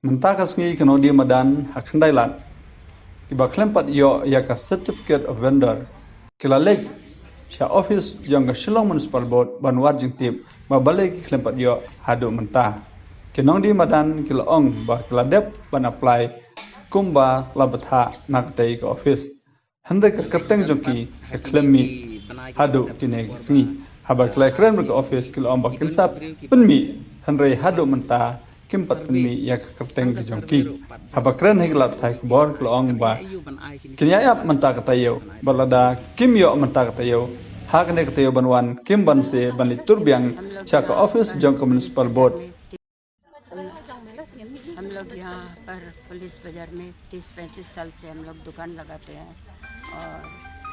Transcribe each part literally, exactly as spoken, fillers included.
Mynta ka sngi ki nongdie madan ha Khyndailad kiba khlem pat ïoh ïa ka certificate of vendor ki la leit sha office jong ka Shillong Municipal Board ban wad jingtip ba balei ki khlem pat ïoh haduh mynta. Ki nongdie madan ki la ong ba ki la dep ban apply kumba la bthah na katei ka office. Hynrei ka kyrteng jong ki ka khlem mih haduh kine ki sngi. Haba ki la kren bad ka office ki la ong ba kin sa pynmih, hynrei haduh mynta kim pat pynmih ïa ka kyrteng ka jong ki. Haba kren ha ki lad pathai khubor ki la ong ba kin ïa ap mynta ka taïew, bad lada kim ïoh mynta ka taïew, ha kane ka taïew ban wan kim banse ban leit tur biang sha ka office jong ka Municipal Board. हम लोग यहाँ पर पुलिस बाजार में तीस पैंतीस साल से हम लोग दुकान लगाते हैं और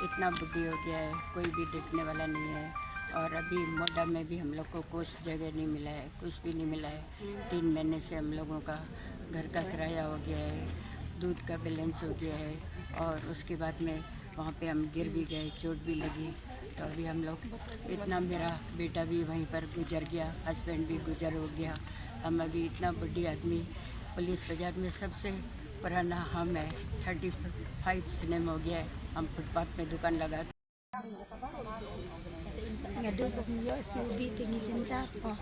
इतना बुढ़ी हो गया है, कोई भी देखने वाला नहीं है। और अभी मोडा में भी हम लोग को कुछ जगह नहीं मिला है, कुछ भी नहीं मिला है। तीन महीने से हम लोगों का घर का किराया हो गया है, दूध का बैलेंस हो गया है और उसके बाद में वहाँ पे हम गिर भी गए, चोट भी लगी। तो अभी हम लोग इतना, मेरा बेटा भी वहीं पर गुजर गया, हस्बैंड भी गुजर हो गया। हम अभी इतना बूढ़ी आदमी, पुलिस बाजार में सबसे पुराना हम है, थर्टी फाइव सिनेम हो गया है, हम फुटपाथ में दुकान लगा। Nga dei bym ïoh S U B te ngi jynjar ko.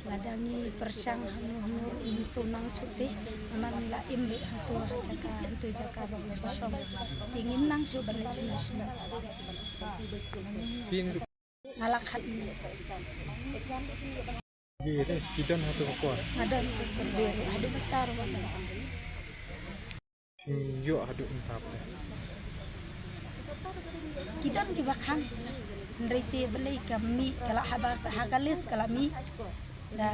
Lada ngi pyrshang hangno hangno ruh ngim shu nang shuh te. Namar ngi la im beit hangto ha jaka, hangto jaka ba ngi ju shong. Te ngim nang shuh ban leit shano shano. Nga la khat miet. Ki don hato ka por? Nga don ka survey ruh haduh mynta ruh nga don. Ïoh haduh mynta pdeng. Ki don kiba khang. Hynrei te balei ka mih ka la haba ha ka list ka la mih. Da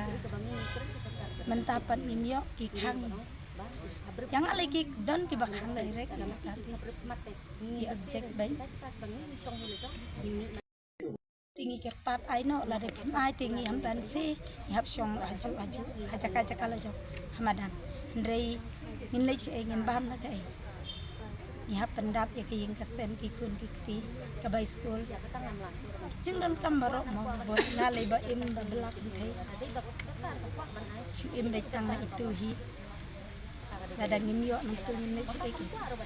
mynta pat ngim ïoh ki khang. Ïa nga lei ki don kiba khang direct ïa nga te. Ki object beit. Te ngi kyrpad ai noh lada phim ai te ngi hap ban se ngi hap shong haju haju ha jaka jaka la jong ha madan. Hynrei ngin leit shaei ngin bam na kaei. Ngi hap pyndap ïa ka ïing ka sem ki khun ki kti ka bai skul. Ki jingdonkam baroh mo bun nga lei ba im ba bylla kynthei. Shu im beit tang na itu hi. Lada ngim ïoh nangtu ngin leit shaei ki.